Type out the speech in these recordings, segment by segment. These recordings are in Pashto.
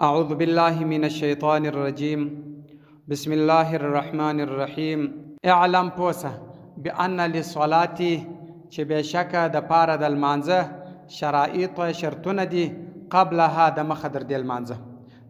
اعوذ بالله من الشیطان الرجیم بسم الله الرحمن الرحیم. اعلم پوسه بأن للصلاة چې بېشکه د پاره د لمانځه شرایط شرطونه دي، قبلها د مخه در دې لمانځه،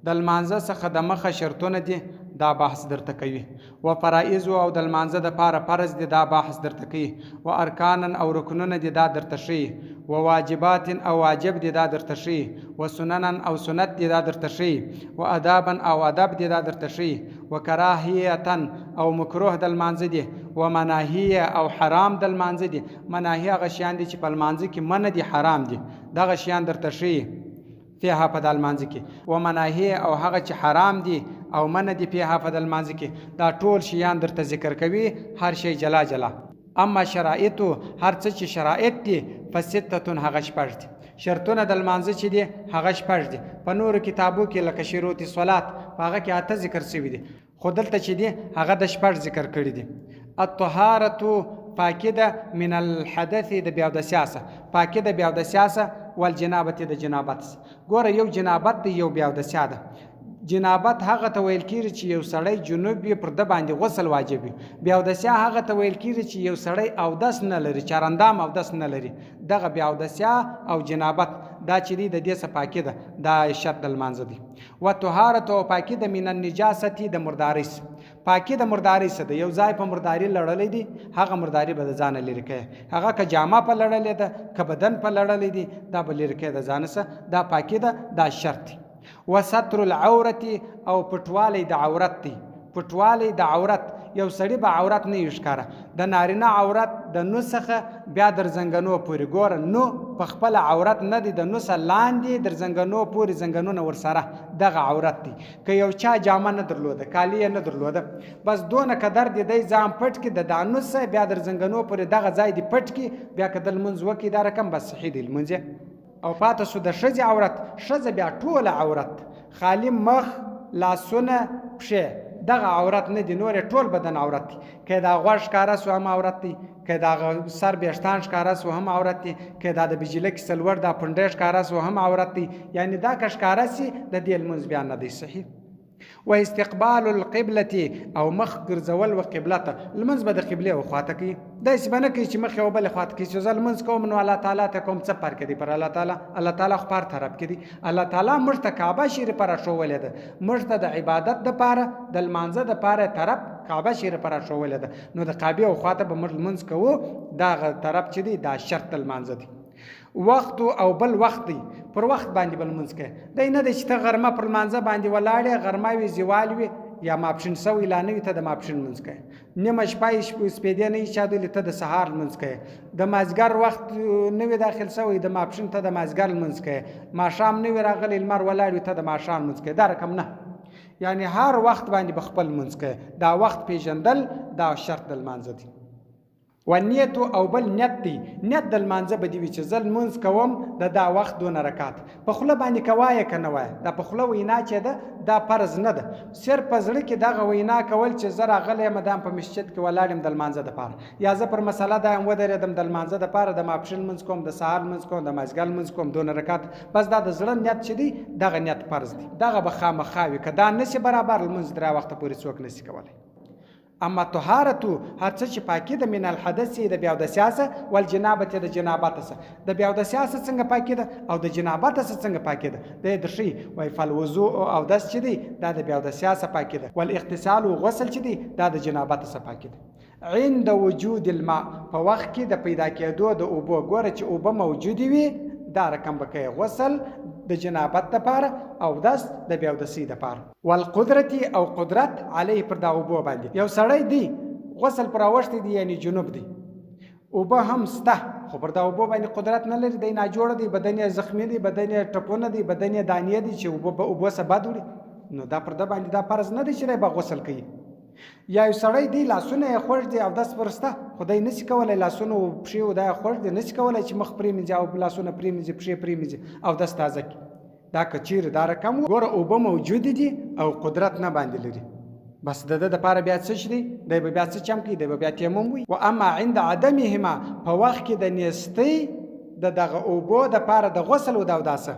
د لمانځه څخه د مخه شرطونه دي، دا بحث درته کوي. و فرائض او د لمانځه د پاره فرض دي، دا بحث درته کوي. و ارکانا او رکنونه دي، دا درته ښيي. و واجبات او واجب دي، دا درته ښيي. و سننا او سنت دي، دا درته ښيي. و ادابا او ادب دي، دا درته ښيي. و کراهیتا او مکروه د لمانځه دي. و مناهی او حرام د لمانځه دي. مناهی هغه شیان دي چې په لمانځه کې منع دي، حرام دي، دغه شیان درته ښيي. فيها په دا لمانځه کې. و مناهی او هغه چې حرام دي او منع دي، فيها په د لمانځه کې، دا ټول شیان درته ذکر کوي، هر شی جلا جلا. اما شرایطو هر څه چې شرایط دي، فستة هغه شپږ دي. شرطونه د لمانځه چې دي هغه شپږ دي. په نورو کتابو کې لکه شروط صلات په هغه کې اته ذکر شوي دي، خو دلته چې دي هغه د شپږ ذکر کړي دي. الطهارة پاکي ده، من الحدث د بېاودسیا څخه، پاکي د بېاودسیا څخه، والجنابة د جنابت څخه. ګوره یو جنابت دی، یو بېاودسیا ده. جنابت هغه ته ویل کېږي چې یو سړی جنوب وي، پر ده باندې غسل واجب وي. بېاودسیا هغه ته ویل کېږي چې یو سړی اودس نه لري، چارندام اودس نه لري. دغه بېاودسیا او جنابت دا چې دی د دې څخه پاکي ده، دا شرط د لمانځه دی. و طهارت او پاکي د من النجاست د مردارۍ څخه، پاکي د مردارۍ څخه ده. یو ځای په مرداري لړلی دی، هغه مرداري به د ځانه لرې کوي. هغه که جامه په لړلې ده، که بدن په لړلی دی، دا به لرې کوي د ځانه څخه، دا پاکي ده، دا شرط دی. و ستر العورت او پټوالی د عورت دی. پټوالی د عورت، یو سړي به عورت نه وي ښکاره. د نارینه عورت د نو څخه بیا در زنګنو پورې، ګوره نو په خپله عورت نه دی، د نو څخه لاندې در زنګنو پورې زنګنونه ورسره دغه عورت دی. که یو چا جامه نه درلوده، کالي یې نه درلوده، بس دونه قدر دې دی ځان پټ کړي، د دانو څخه بیا در زنګنو پورې دغه ځای دې پټ کړي، بیا که د لمونځ وکړي دا رقم بس صحیح دی لمونځ یې. او پاته شو د ښځې عورت، ښځه بیا ټوله عورت، خالي مخ، لاسونه، پښې دغه عورت نه دي، نور یې ټول بدن عورت دی. که دا غوږ ښکاره شو هم عورت دی، که دا سر ویښتان ښکاره شو هم عورت دی، که دا د بجلکې سلوړ دا پنډی ښکاره شو هم عورت دی. یعنی دا که ښکاره شي د دې لمونځ بیا نه دی صحیح. و استقبال القبلة او مخ ګرځول و قبله ته، لمونځ به د قبلې و خواته کوي، داسې به نه کوي چې مخ یې و بلې خواته کوي چې زه لمونځ کوم نو الله تعالی ته کوم څه فرق دی پر الله تعالی، الله تعالی خو په هر طرف کې دی. الله تعالی موږ ته کعبه شریفه راښوولې ده، موږ ته د عبادت دپاره د لمانځه دپاره طرف کعبه شریفه راښوولې ده، نو د کعبې و خواته به موږ لمونځ کوو، دغه طرف چې دی دا شرط د لمانځه دی. وخت او بل وخت دی، پر وخت باندې به لمونځ کوې، دی نه دی چې ته غرمه پر لمانځه باندې ولاړ یې، غرمه وي، زوال وي یا ماپښین شوی لا نه وي، ته د ماپښین لمونځ کوې. نیمه شپه یې سپېدې نه وي چاودلې، ته د سهار لمونځ کوې. د مازدیګر وخت نه وي داخل شوی، د ماپښین ته د مازدیګر لمونځ کوې. ماښام نه وي راغلی، لمر ولاړ وي، ته د ماښام لمونځ کوې. دا رقم نه، یعنی هر وخت باندې به خپل لمونځ کوې. دا وخت پېژندل دا شرط د لمانځه دی. و نیت او بل نیت دی، نیت د لمانځه به دې وي چې زه لمونځ کوم د دا وخت دونه رکعت. په خوله باندې که وایې که نه وایې، دا په خوله وینا چې ده دا فرض نه ده، صرف په زړه کې دغه وینا کول چې زه راغلی یم، دام په مسجد کې ولاړ یم د لمانځه دپاره، یا زه پر مسله دا یم ودرېدم د لمانځه دپاره، د ماپښین لمونځ کوم، د سهار لمونځ کوم، د مازدیګر لمونځ کوم، دونه رکعت، بس دا د زړه نیت چې دی دغه نیت فرض دی، دغه به خامخا وي. که دا نه شي برابر لمونځ درې وخته پورې څوک نه شي کولی. اما طهارت هر څه چې پاکي ده، من الحدث د بېاودسیا څخه، والجنابة د جنابت څخه. د بېاودسیا څخه څنګه پاکي ده او د جنابت څخه څنګه پاکي ده، دی درښي وایي فالوضوء اودس چې دی دا د بېاودسیا څخه پاکي ده، والاغتسال غسل چې دی دا د جنابت څخه پاکي ده. عند وجود الماء په وخت کې د پیدا کېدو د اوبو، ګوره چې اوبه موجودې وي دا رقم به کوي غسل د جنابت دپاره او دس د بېاودسۍ دپاره. والقدرت او قدرت علیه پر دا اوبو باندې. یو سړی دی غسل پر اوښتی دی، یعنی جنوب دی، اوبه هم سته خو پر دا اوبو باندې قدرت نه لري، دی ناجوړه دی، بدن یې زخمی دی، بدن یې ټپونه دی، بدن یې دانې دی چې اوبه به اوبو سه بد وړي، نو دا پر ده باندې دا فرض نه دی چې دی به غسل کوي. یا یو سړی دی لاسونه یې خوږ دي، اودس پر سته خو دی نشي کولی لاسونه او پښې او دا یې خوږ دي، نشي کولی چې مخ پرېمنځي او لاسونه پرېمنځي پښې پرېمنځي اودس تازه کړي. دا که چیرې دا رقم ګوره اوبه موجودې دي او قدرت نه باندې لري، بس د ده دپاره بیا څه شي دی، دی به بیا څه چم کوي، دی به بیا تیمم وي. و اما عند عدمهما په وخت کې د نیستۍ د دغه اوبو دپاره د غسل او د اوداسه.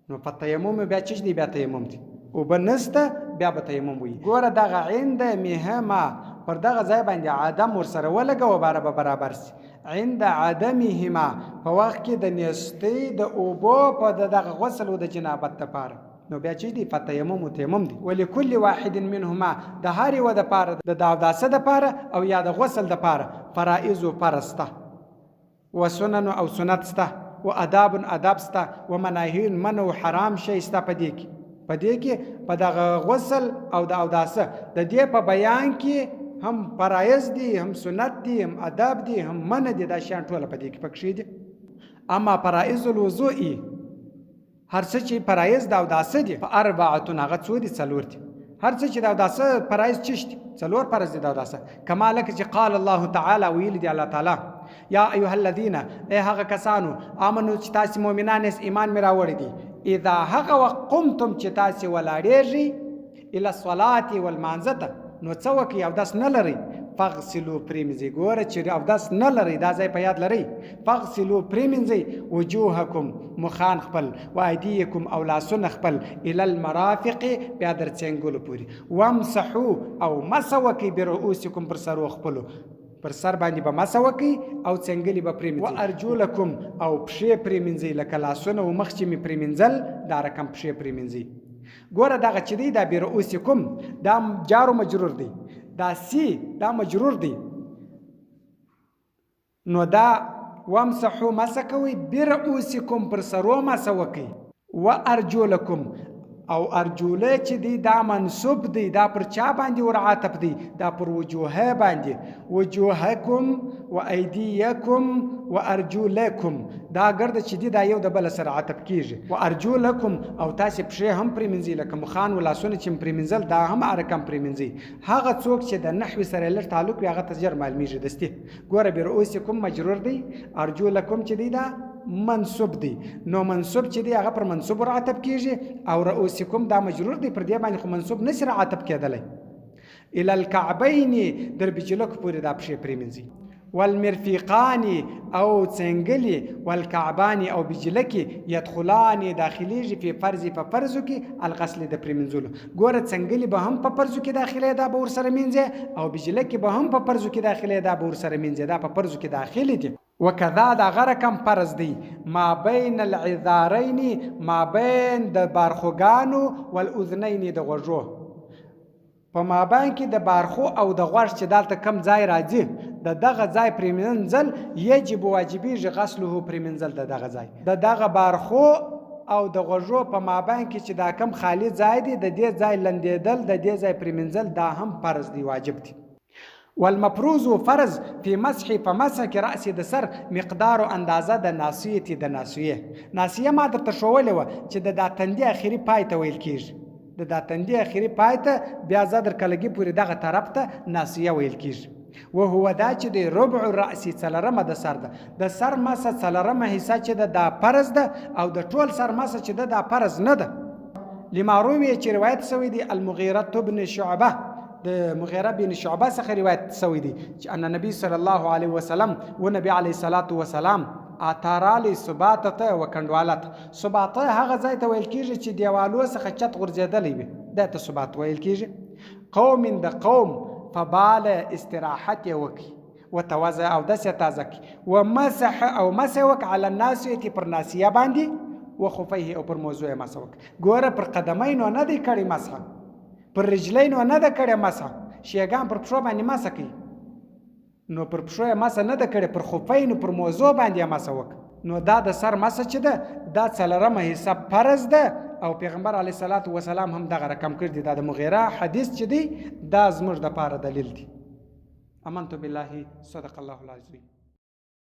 نو په تیمم بیا چش دی؟ بیا تیمم دی، اوبه نسته بیا به تیمم وي. ګوره دغه عند مهما پر دغه ځای باندې عدم ورسره ولګوه، باره به برابر سي. عند عدمهما په وخت کې د نیستۍ د اوبو په دغه غسل او د جنابت دپاره، نو بیا چې دی فتیمم تیمم دی. ولکل واحد منهما د هر یوه دپاره، د اوداسه دپاره او یا د غسل دپاره، فرائض فرض سته، وسنن او سنت سته، و اداب ادب سته، و مناهی منع او حرام شی سته. په دې کې په دغه غسل او د اوداسه د دې په بیان کې هم فرایض دي، هم سنت دي، هم ادب دي، هم منع دي. دا شیان ټوله په دې کې پکښې دي. اما فرائض الوضوء، هر څه چې فرایض د اوداسه دي، فاربعة، هغه څو دي؟ څلور دي. هر څه چې د اوداسه فرایض چش دي؟ څلور فرض دي د اوداسه. کما لکه چې قال الله تعالی، ویلي دي الله تعالی: یا ایها الذین، ای هغه کسانو، آمنو، چې تاسې مؤمنان یاست، ایمان مې راوړی دي، اذا هغه وخت قمتم، چې تاسې ولاړېږئ، الی الصلاة ولمانځه ته، نو څه وکړئ؟ اودس نه لرئ، فاغسلوا پرېمنځئ. ګوره چې اودس نه لرئ، دا ځای په یاد لرئ. فاغسلوا پرېمنځئ، وجوهکم مخان خپل، و ایدیکم او لاسونه خپل، الی المرافق بیا در څنګلو پورې، وامسحو او مسح وکئ، برؤوسکم پر سرو خپلو، پر سر باندې به مسح وکئ او څنګلې به پرېمنځئ، و ارجلکم او پښې پرېمنځئ. لکه لاسونه او مخ چې مې پرېمنځل، دا رقم پښې پرېمنځئ. ګوره دغه چې دی دا برؤوسکم، دا جار مجرور دی، دا سی دا مجرور دی. نو دا وامسحو مسح کوئ، برؤوسکم پر سرو مسح وکئ، و ارجلکم او ارجله چې دی دا منصوب دی. دا پر چا باندې ورعطف دی؟ دا پر وجوه باندې. وجوهکم و ایدیکم و ارجلکم، دا ګرده چې دی دا یو د بل سره عطف کیږي. و ارجلکم او تاسې پښې هم پرېمنځئ، لکه مخان و لاسونه چې پرېمنځل، دا هم ارکم پرېمنځئ. هغه څوک چې د نحوې سره لږ تعلق وي، هغه ته ژر معلومیږي دستي. ګوره برؤوسکم مجرور دی، ارجلکم چې دی دا منصوب دی. نو منصوب چې دی هغه پر منصوب ورعطف کیږي او رؤوسکم دا مجرور دی، پر دې باندې خو منصوب نشي رعطف کېدلی. الی الکعبین در بجلکو پورې دا پښې پرېمنځي. والمرفقان او څنګلې، والکعبان او بجلکې، يدخلان داخليږي، په فرض په فرضو کې، الغسل د پرېمنځلو. ګوره څنګلې به هم په فرضو کې داخلي، دا به ورسره مینځي، او بجلکې به هم په فرضو کې داخلي، دا به ورسره مینځي. دا په فرضو کې داخلي دي. وکذا دا غره کم فرض دی، ما بین العذارین ما بین د بارخوګانو، والاذنین د غوږو. په مابین کې د بارخو او د غوږ چې دلته کم ځای راځي، د دغه ځای پرېمنځل یجب واجبیږي، غسله پرېمنځل د دغه ځای، د دغه بارخو او د غوږو په مابین کې چې دا کم خالی ځای دی، د دې ځای لندېدل، د دې ځای پرېمنځل دا هم فرض دی، واجب دی. والمفروض فرض، فی مسح په مسح کې، رأس د سر، مقدار اندازه د ناصیة د ناصیه. ناصیه ما درته ښوولې وه چې د دا تندي اخري پای ته ویل کېږي. د دا تندي اخري پای ته بیا زه در کلګي پورې دغه طرف ته ناصیه ویل کېږي. وهو دا چې دی ربع الرأس څلرمه د سر ده. د سر مسه څلرمه حصه چې ده دا فرض ده او د ټول سر مسه چې ده دا فرض نه ده. لما روي چې روایت شوی دی، المغیرة بن شعبه، د مغیره بن شعبه څخه روایت شوی دی چې ان نبی صلی الله علیه وسلم و نبی علیه الصلاة والسلام اتارالی سباته ته و کنډواله ته. سباته هغه ځای ته ویل کېږي چې دیوالو څخه چت غورځېدلی وي، دا ته سبات ویل کېږي. قوم د قوم، فبال استراحت یې وکړي، وتوضأ او دس یې تازه کړي، ومسح او مسح وکړه، علی الناصیة پر ناصیه باندې، وخفیه او پر موضوع یې مسح وکړه. ګوره پر قدمینو نه دی کړی مسح، پر رجلینو نه ده کړې مسح. شیعګان پر پښو باندې مسح کوي، نو پر پښو یې مسح نه ده کړې، پر خفینو پر موضوع باندې یې مسح وکړه. نو دا د سر مسح چې ده دا څلورمه حصه فرض ده او پیغمبر علیه الصلاة والسلام هم دغه رقم کړی دی. دا د مغیره حدیث چې دی دا زموږ دپاره دلیل دی. امنت بالله، صدق الله العظیم.